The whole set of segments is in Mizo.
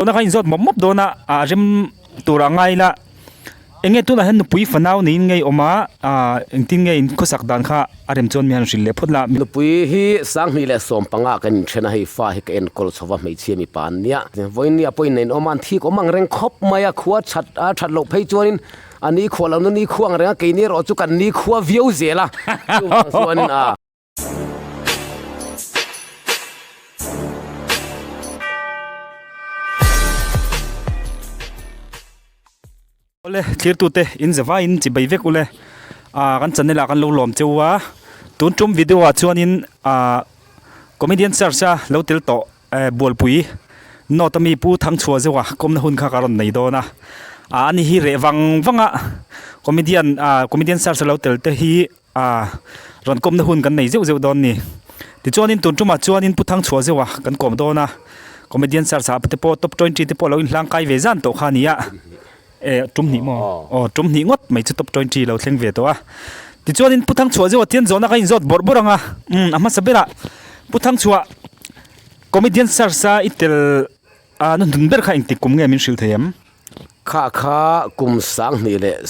Tuna kha inzawt mawp mawp dawn a, ah rem tur ah ngai ila eng nge tunah hian nupui fanau niin ngei awm a, ah engtin nge in khawsak dan kha a rem chuan mi han hrilh leh phawt la. Nupui hi 2015 kan inthen a, hei fa hi ka enkawl chho va hmeichhia mipa an nia. Vawiin nia pawhin in awm a, an thik awm ang reng khawp mai a, khua that a that loh phei chuanin a ni khuah lohna ni khua ang reng a, keini erawh chu kan ni khua viau zel a, chuvang chuanin a. Awle thirtute in zavaiin chi bai vek ule ah kan channel ah kan lo lawm cheu a tun tum video ah chuanin ah comedian search a lo tel tawh eh bualpui note ami pu Thangchhuah zeuh a kawmna hun kha ka rawn nei dawn a ah ani hi reh vang vang a comedian ah comedian search a lo tel te hi. A rawn kawmna hun kan nei zeuh zeuh dawn ni. Tichuanin tun tumah chuanin Pu Thangchhuah zeuha kan kawm dawn a, comedian search ah te pawh top 20 te pawh lo inhlang kai ve zan tawh kha a ni a. E tum hnih maw? Aw tum hnih ngawt mai chu top 20 lo thleng ve tawh a. Tichuanin Pu Thangchhuah zeuha tian zawhna ka inzawt bawrh bawrh ang a, umm a hmasa berah Pu Thangchhuah comedian search a i tel a na hnun ber kha engtik kum nge min hrilh thei em? Kha kha kum 2017.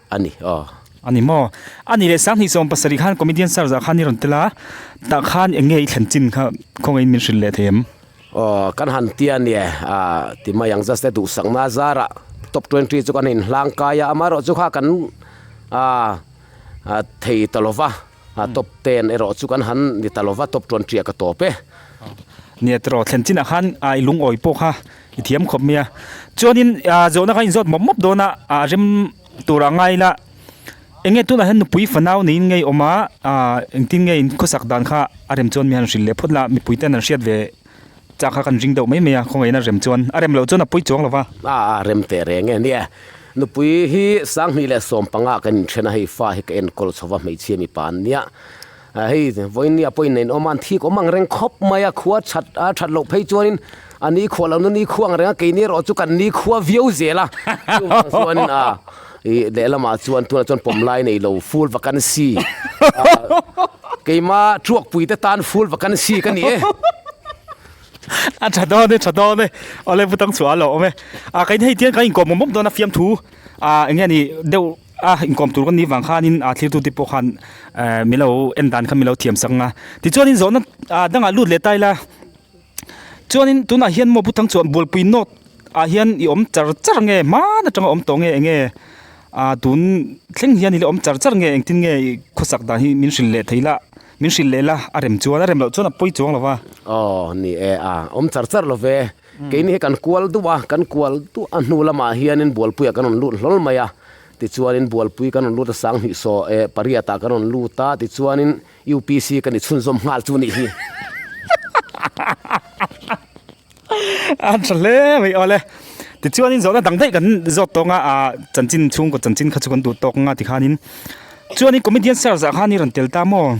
A ni aw. A ni maw? A ni leh 2017 khan comedian search ah khan i rawn tel a, tah khan eng nge i thlen chin kha khawngaih in min hrilh leh thei em? Aw, kan han ti a nia, ah ti mai ang just e duhsakna zarah top 20 chu kan inhlang kai a, amaherawh chu kha kan ah thei ta lo va, top 10 erawh chu kan han ni ta lo va, top 20 ah ka tawp e. Nia tiraw, thlen chinah khan i lungawi pawh kha I thiam khawp mai a. Chuanin zawhna kha inzawt mawp mawp dawn a, a rem tur ah ngai ila eng nge tunah hian nupui fanau niin ngei awm a, engtin nge in khawsak dan kha a rem chuan mi han hrilh leh phawt la, mipui ten an hriat ve chak kha kan ring deuh mai mai a, khawngaihna rem chuan a rem loh chuan a pawi chuang lo va. A rem teh reng e nia. Nupui hi 2015 kan inthen a, hei fa hi ka enkawl chho va, hmeichhia mipa an nia. Hei vawiin nia pawhin in awm a, an thik awm ang reng khawp mai a, khua that a that loh phei chuanin a ni khuah lohna ni khua ang reng a, keini erawh chu kan ni khua viau zel a, chuvang chuanin a ih lehlamah chuan tunah chuan pawm lai nei lo full vacancy keima thuakpui te tan full vacancy ka ni e. A tha dawn e, tha dawn e, awle butang chhuah a lo awm e, a keini hei tiang kan inkawm mawp mawp dawn a fiamthu a eng nge ni deuh. A inkawm tur kan nih vang khanin a thirtute pawh khan eh min lo en dan kha min lo thiam sak ang a. Tichuanin zawhna ah dangah lut leh ta ila, chuanin tunah hian maw Buthang chuan Bualpui North ah hian i awm char char nge hman atanga awm tawh nge eng nge ah tun thleng hian i la awm char char nge engtin nge i khawsak dan hi min hrilh leh thei la, min hrilh leh la a rem chuan a rem loh chuan a pawi chuang lo va. Aw ni e a awm char char lo ve, Keini hi kan kual duh a, kan kual duh a hnu lamah hianin Bualpuiah kan rawn lut hlawl mai a, tichuanin Bualpui kan rawn lut a 2000 saw eh pariatah kan rawn lut a, tichuanin UPC kan i chhunzawm nghal chu nih hi. A tha hle mai awle. Tichuanin zawhna dang daih kan zawt tawng a, ah chanchin chhungkaw chanchin kha chu kan duh tawk anga tikhanin chuanin comedian search ah khan i rawn tel ta maw?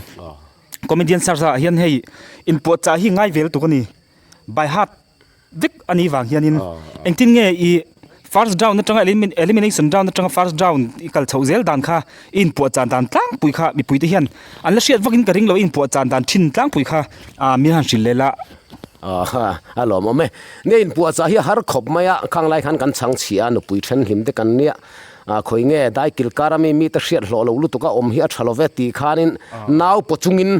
Comedian search ah hian hei inpuahchah hi ngai vel tuk a ni. By heart vek a nih vang hianin engtin nge i first round atanga elimination round atanga first round i kal chhoh zel dan kha i inpuahchan dan tlangpui kha mipuite hian an la hriat vakin ka ring lo i inpuahchan dan thin tlangpui kha ah min han hrilh leh la. A lawmawm e. Nia inpuahchah hi a har khawp mai a, khang lai khan kan chhang chhia a, nupui then hlim te kan nia. Ah khawi nge dai kil kar ami mite hriat hlawh lo lutuk a awm hi a tha lo ve tih khanin nau paw chungin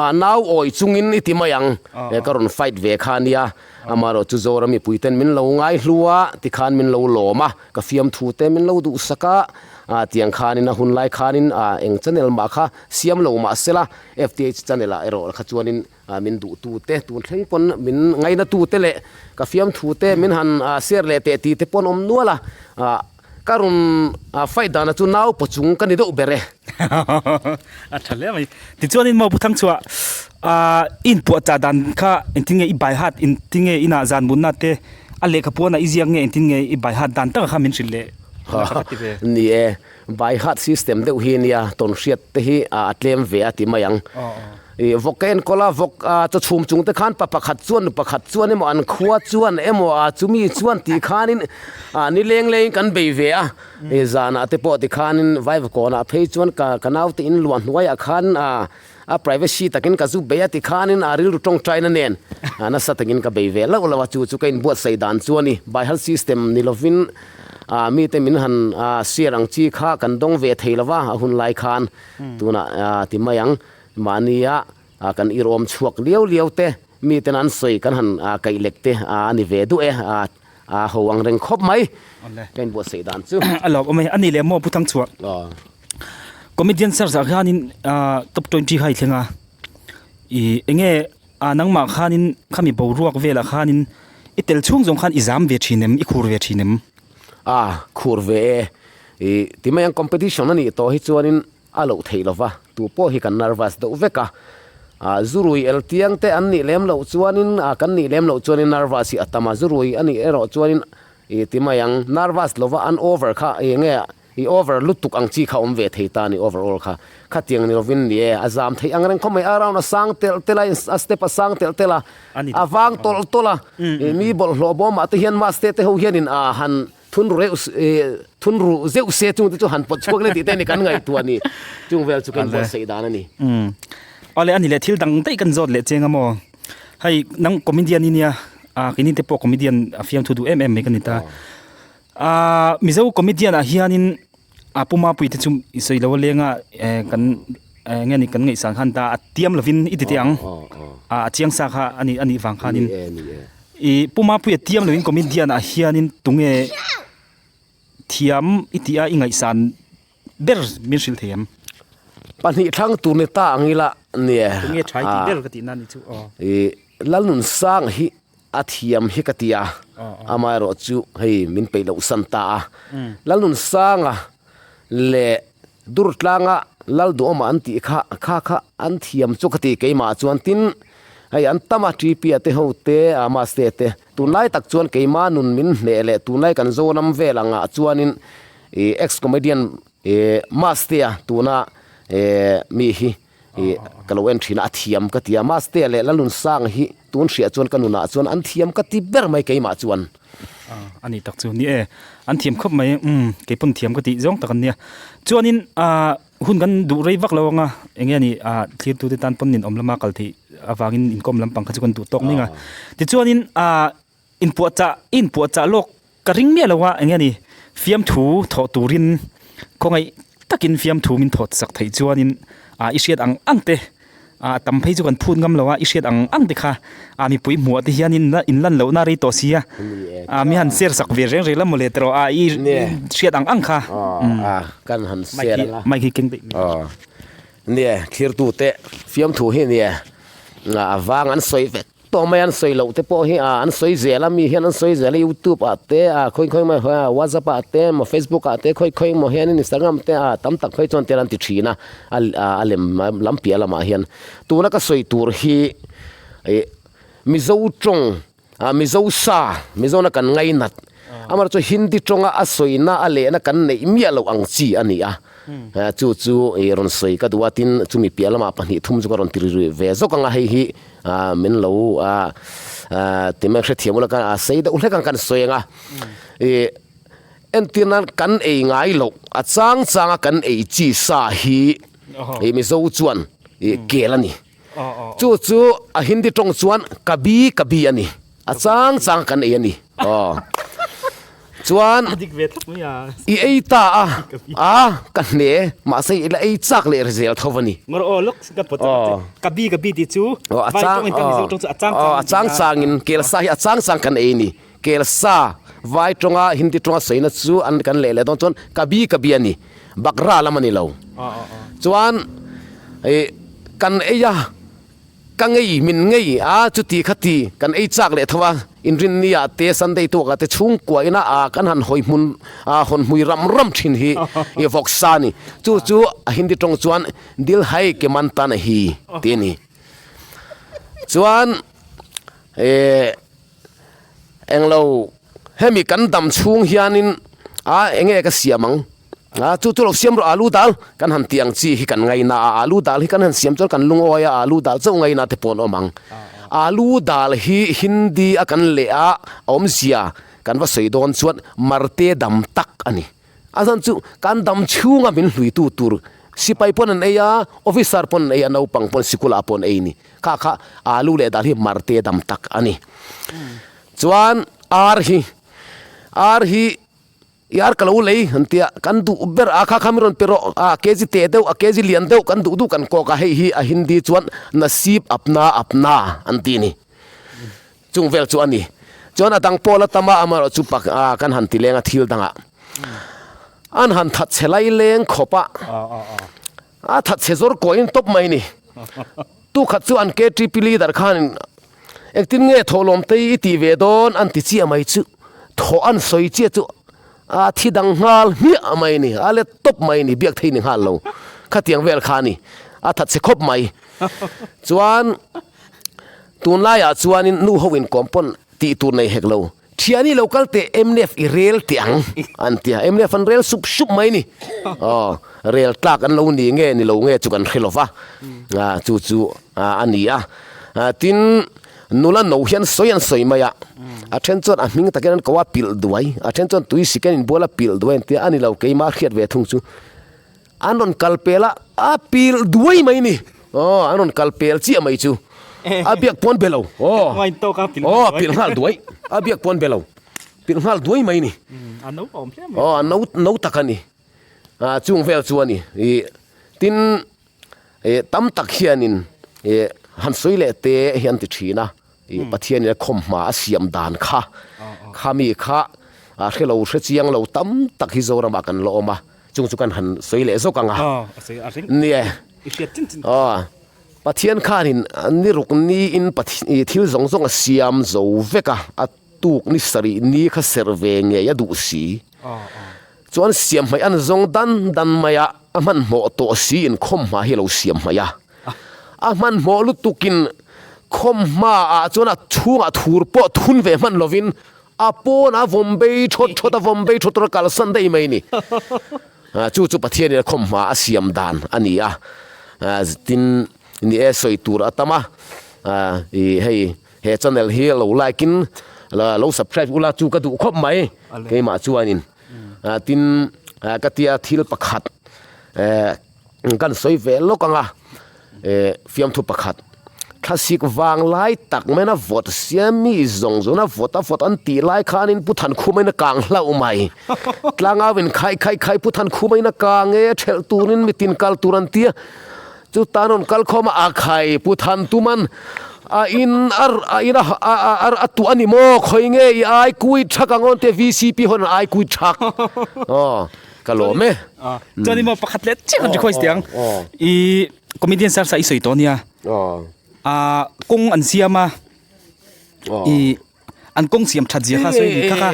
Ah nau awi chungin i ti mai ang e ka rawn fight ve kha ania amaherawh chu Zoram mipui ten min lo ngai hlu a tikhan min lo lawm a ka fiamthu te min lo duhsak a ah tiang khanin a hun lai khanin ah eng channel mah kha siam lo mah sela FTH channel ah erawh kha chuanin ah min duh tu te tun thleng pawn min ngaina tu te leh ka fiamthu te min han ah share leh teh tih te pawn awm nual a ah Ka rawn fight dana chu nau paw chung ka ni deuh ber e. A tha hle mai. Tichuanin maw Pu Thangchhuah, i inpuahchah dan kha engtin nge i by heart engtin nge inah zan mutna te a lehkha puanah i ziak nge engtin nge i by heart dan taka kha min hrilh leh ka ti ve. Ni e, by heart system deuh hi nia tawnhriat te hi a tlem ve a ti mai ang. Ih vawk ka enkawl a, vawk chaw chhum chung te khan pa pakhat chuan nu pakhat chuan emaw an khua chuan emaw a chumi chuan tih khanin ah ni leng lengin kan bei ve a, ih zanah te pawh tikhanin vaiva kawnah phei chuan ka ka naute in luah hnuaiah khan ah. A privacy takin ka zu bei a tikhanin a rilru tawngtaina nen nasa takin ka bei ve loh lo a, chu chu ka inbuatsaih dan chu a ni. By heart system ni lovin mite min han share ang chi kha kan dawng ve thei lo va, a hun lai khan tunah ti mai ang mahnia kan irawm chhuak liau liau te miten an sawi kan han kaih lek te a ni ve duh e, a ho ang reng khawp mai ka inbuatsaih dan chu. A lawm awm e, a ni leh maw Pu Thangchhuah? Comedian search ah khianin top 20 kha i thleng a, ih enge ah nangmah khanin khami boruak velah khanin i tel chhung zawng khan i zam ve thin em, i khur ve thin em? A khur ve e, ih ti mai ang competition a nih tawh hi chuanin a loh theih lo va, tu pawh hi kan nervous deuh vek a, ah zurui el tiang te an nih lem loh chuanin ah kan nih lem loh chuanin nervous hi a tam a, zurui a nih erawh chuanin ih ti mai ang nervous lova an over kha eng nge I over lutuk ang chi kha awm ve thei ta a ni overall kha. Khatiang ni lovin ni e, a zam theih ang reng khawp mai. A round a sang telh telh a, a step a sang telh telh a, a vang tawlh tawlh a. Mi bawlhhlawh bawmah te hian maste te ho hianin a han thun ru reuh thun ru zeuh se chung te chu han pawt chhuak leh tih te a ni kan ngaihtuah a ni. Chung vel chu ka inbuatsaih dan a ni. Awle a ni leh thil dang daih kan zawt leh cheng a maw. Hei nang comedian i nia, keini te pawh comedian a fiamthu duh em em mai ka ni ta. Ahh Mizo comedian ah hianin a Pu Mapuii te chu i sawi lo a leng a eh kan eh nge ni kan ngaihsan khan ta a tiam lovin i ti teh ang ah a chiang sa kha a nih a nih vang khanin ih Pu Mapuii a tiam lovin comedian ah hianin tunge thiam i tih a i ngaihsan ber min hrilh thei em? Pahnih thlang tur ni ta ang ila nia. Tunge tha i tih ber ka tih na ni chu aw. Ih Lalnunsanga hi A thiam hi ka ti a, amaherawh chu hei min peih loh san ta a. Lalnunsanga leh Durtlanga Lalduhawma an tih kha kha kha an thiam chu ka ti keimah chuan tin hei an tam a Ṭipia te ho te Amaste te tunlai tak chuan keima nun min hneh leh tunlai kan Zoram vel angah chuanin ih ex comedian ih Mastea tuna ih mi hi Ih, ka lo en thin a, a thiam ka ti a, Mastea leh Lalunsanga hi tun hriah chuan ka nunah chuan an thiam ka ti ber mai keimah chuan. Ah, a ni tak chu. Ni e, an thiam khawp mai, umm, kei pawn thiam ka tih zawng tak an nia. Chuanin, ah, hun kan duh rei vak lo anga, eng nge ni, ah, thlirtute tan pawn ninawm lama kal theih avangin inkawm lampang kha chu kan duh tawk ning a. Tichuanin, ah, inpuahchah, i inpuahchah lawk Ka ring miah lo a, eng nge ni, fiamthu thawh turin khawngaih takin fiamthu min thawt sak theih chuanin ah i hriat ang ang te ah tam phei chu kan phut ngam lo a, i hriat ang ang te kha ah mipui hmuh ah te hian in in lan lohna rei tawh sia, ah mi han share sak ve reng reng la mawle tawh ah i hriat ang ang kha kan han share ang a, mic hi keng daih nia thlirtute fiamthu hi nia a vang an sawi vek. Tawh mai an sawi loh te pawh hi a an sawi zel a mi hian an sawi zel a youtube ah te a khawi khawi mai a whatsapp ah te emaw facebook ah te khawi khawi emaw hianin instagram te ah tam tak phei chuan tel an ti thin a a lem lam piah lamah hian tuna ka sawi tur hi ih mizo tawng ah mizo sa mizona kan ngainat amaherawhchu hindi tawnga a sawina a lehna kan neih miah loh ang chi a ni a. Chu chu i rawn sawi ka duh a, tin chumi piah lamah pahnih thum chu ka rawn ti ri ve zawk ang a, hei hi min lo ti mai hrethiam ula ka sei deuh hlek ang kan sawi ang a, i entir nan kan ei ngai loh a chang chang a kan ei chi sa hi i Mizo chuan i kel a ni, chu chu a Hindi tawng chuan kabi kabi a ni. A chang chang kan ei a ni. Aw. Chuan i ei ta a, a ka hne, mahse i la ei chak leh zel tho a ni. Aw a chang aw a chang changin kel sa hi a chang chang kan ei a ni. Kel sa vai tawnga Hindi tawnga sawina chu an kan leh leh dawn chuan kabi kabi a ni. Bakra lam a ni lo. Chuan ih kan ei a. Ka ngei, min ngei a, chuti kha ti kan ei chak leh tho a, Inrinni ah te Sunday tuak ah te chhungkua ina ah kan han hawi hmun ah hawn hmui ram ram thin hi i vawk sa a ni. Chu chu a Hindi tawng chuan Dil hai ke man ta nahi ti a ni. Chuan eh englo hemi kan dam chhung hianin a enge ka siam ang? A chu chu lo siam rawh alu dal kan han tih ang chi hi kan ngaina a, alu dal hi kan han siam chuan kan lungawi a, alu dal chauh ngaina te pawh an awm ang. Alu dal hi Hindi a kan leh a awmzia kan va sawi dawn chuan marte dam tak a ni. A zan chu kan dam chhunga min hluitu tur. Sipai pawn an ei a, officer pawn an ei a, naupang pawn sikulah pawh an ei a ni. Kha kha alu leh dal hi marte dam tak a ni. Chuan ar hi, ar hi i ar ka lo lei an tia, kan duh ber a kha kha mi rawn pe rawh, a kg teh deuh, a kg lian deuh kan duh duh kan kawk a, hei hi a Hindi chuan nasib apna apna an ti a ni. Chung vel chu a ni. Chuan a dang pawh la tam a, amaherawh chu pak a kan han ti leng a thil dangah. An han that chhe lai leng khawp a, a that chhe zawr kawiin tawp mai ni. Tukhat chu an KTP leader khanin engtin nge thawhlawm te i tih ve dawn an ti chiah mai chu thawh an sawi chiah chu a thi dang nghal hmiah mai ni, a let tawp mai ni, biak thei ni nghal lo. Khatiang vel kha a ni, a that chhe khawp mai. Chuan tunlaiah chuanin nu ho inkawm pawn tih tur nei hek lo. Thiani lo kal teh mnf i rel teh ang an ti a, mnf an rel sup sup mai ni. Aw, rel tlak an lo ni nge ni lo nge chu kan hre lo va, chu chu a ni a. Tin, nula no hian sawi an sawi mai a, a then chuan a hming takin an ko a pilh duai, a then chuan tui siken inbual a pilh duai an ti a, a ni lo keimah hriat ve thung chu. An rawn kal pel a, a pil duai mai ni. Aw, an rawn kal pel chiah mai chu. A biak pawn be lo. Aw, aw, a pilh nghal duai. A biak pawn be lo. Pilh nghal duai mai ni. A no awm hle mai. Aw, a no, no tak a ni. A chung vel chu a ni. I tin, e tam tak hianin e han sawi leh te hi an ti thin a. I Pathianin a khawmhma a siam dan kha, khami kha a hre lo hre chiang lo tam tak hi Zoramah kan la awm a. Chung chu kan han sawi leh zawk ang a. Nia. Aw. Pathian khanin ni ruk niin thil zawng zawng a siam zo vek a, a tuk ni sarih ni kha ser ve ngei a duh si. Chuan siam hmaih an zawng dan dan mai a, a hmanhmawh tawh si in khawmhma hi a lo siam hmaih a. A hmanhmawh lutukin khawmhma ah chuan a chhungah thur pawh thun ve hman lovin A pawn a vawm bei thawt thawt a vawm bei thawt thawt a kalsan daih mai ni. Chu chu Pathianin a khawmhma a siam dan a ni a. Tin, ni e sawi tur a tam a. I hei he channel hi lo like in lo subscribe ula chu ka duh khawp mai keimah chuanin. Tin, ka tia thil pakhat Kan sawi ve lawk ang a, fiamthu pakhat, thlasik vang lai tak maina vawt sia mi zawng zawng a vawt a vawt an tih lai khanin Pu Thankhuma in a kang hlauh mai. Tlangau in khai khai khai Pu Thankhuma in a kang e, thelh turin mitin kal tur an ti a, chutan rawn kal khawm a, a khai Pu Thantuman a in a a in a a a tuah a ni maw, khawi nge i ai kui thak ang aw an ti a, VCP hawn an ai kui thak. Aw. Ka lawm e. Chuan emaw pakhat leh chiah kan request teh ang. I comedian search a i sawi tawh nia. A kawng an siam a. I an kawng siam that zia kha sawi ni kha kha.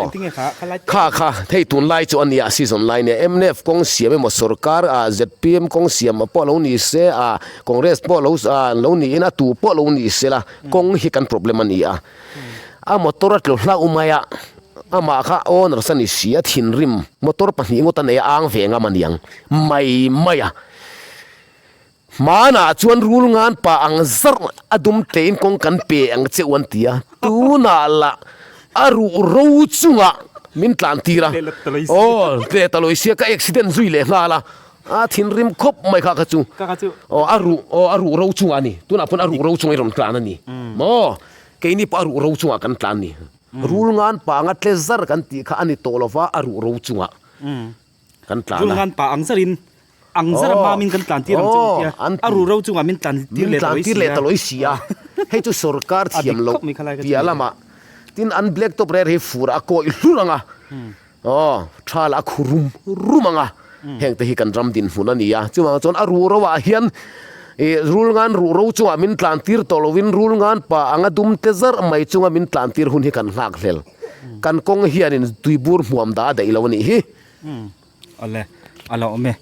Engtinge kha kha lai Kha kha hei tunlai chu a nia season lai nia mnf kawng siam emaw sorkar a zpm kawng siam pawh lo ni se a congress pawh lo lo niin a tu pawh lo ni se la kawng hi kan problem a ni a. A motor a tlu hlauh mai a. Amah kha owner sa ni si a thinrim motor pahnih ngawt a nei a ang ve ngam a niang mai mai a. Hmanah chuan rul ngan pa ang zarh a dum tein kawng kan pe ang che u an ti a, tunah lah a ruh ro chungah min tlan tir a, aw tle ta lawi sia ka accident zui leh nghal a, a thinrim khawp mai kha kha chu aw a ruh aw a ruh ro chungah a ni, tunah pawn a ruh ro chungah i rawn tlan a ni maw, keini pawh a ruh ro chungah kan tlan a ni. Rul ngan pa anga tle zar kan tih kha a ni tawh lo va, a ruh ro chungah kan tlan a. Rul ngan pa ang zarin, ang zara mamin kan tlan tir ang chu tia, a ruh ro chungah min tlan tir leh ta lawi si a. Min tlan tir leh ta lawi si a. Hei chu sorkar thiam loh piah lamah tin an black top reh hi fur a kawih hlur ang a, aw tha lah a khu rum rum ang a, heng te hi kan ram dinhmun a ni a. Chuvang chuan a ruh ro ah hian ih rul ngan ruh ro chungah min tlan tir tawh lovin rul ngan pa anga dum te zarh mai chunga min tlan tir hun hi kan nghak hlel. Kan kawng hianin tuibur hmuam dah a daih lo a nih hi. Awle, a lo awm e.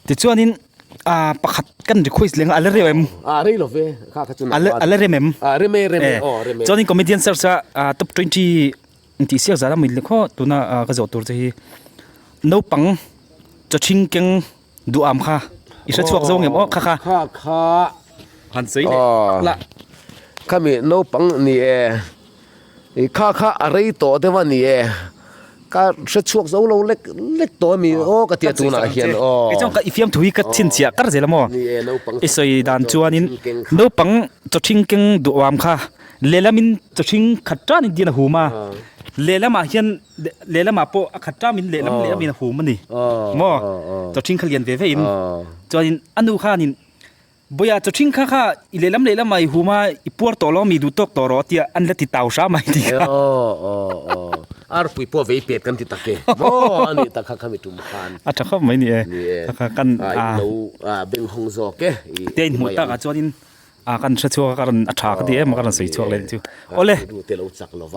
Tichuanin ah pakhat kan request leh ang a, a la reu em? Ah rei lo ve, kha kha chu a la rem em? Ah rem e, rem e, aw rem e. Chuanin comedian search a top 20 Intih siak zan a mil ni khaw tuna ka zawh tur che hi naupang chawchhing keng duham kha i hre chhuak zawng em aw kha kha. Kha kha han sawi leh la. Khami naupang ni e i kha kha a rei tawh deuh a ni e. Ka hre chhuak zo lo lek lek tawh ami aw ka tia tunah hian aw. Kei chuan ka i fiamthu hi ka chhinchhiah kar zel a maw? I sawi dan chuanin naupang chawthing keng duhawm kha lehlamin chawthing khat tanin dian a hum a, lehlamah hian lehlamah pawh a khat tamin lehlam lehlamin a hum a ni maw? Chawthing kha lian ve ve in chuanin a nu khanin Bawiha chaw ṭhing kha kha i lehlam lehlam ah i hum a, i puar tawh lo ami duh tawk tawh rawh tia an la ti tau hram a ti kha. Aw aw aw arpui pawh vei pet kan ti tak e maw a nih tak kha khami tum khan. A ṭha khawp mai ni e. Ni e. Kha kha kan a. In lo beng hawng zawk e. Te in hmuh tak ah chuan in a kan hre chhuak a ka rawn a ṭha ka ti em a ka rawn sawi chhuak leh chu. Awle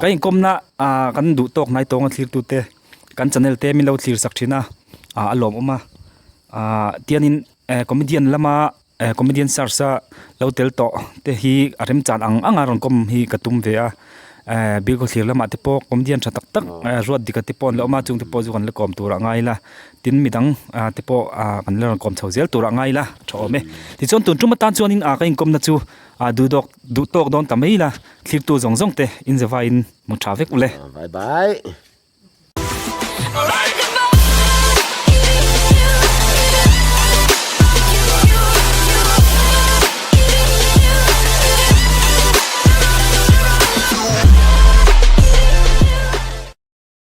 ka inkawmna a kan duh tawk hnai tawnga thlirtu te kan channel te min lo thlir sak ṭhin a a lawmawm a tianin Eh comedian lama eh comedian search a lo tel tawh te hi a remchan ang ang a rawn kawm hi ka tum ve a eh biak thlir lamah te pawh comedian tha tak tak eh ruat dika te pawh an la awm a chung te pawh chu kan la kawm turah ngai ila tin midang ah te pawh ah kan la rawn kawm chho zel turah ngai ila a tha awm e tichuan tun tum atan chuanin ah ka inkawmna chu ah duh dawk duh tawk dawn ta mai ila thlirtu zawng zawng te inzavaiin hmu tha vek ule. Bye bye.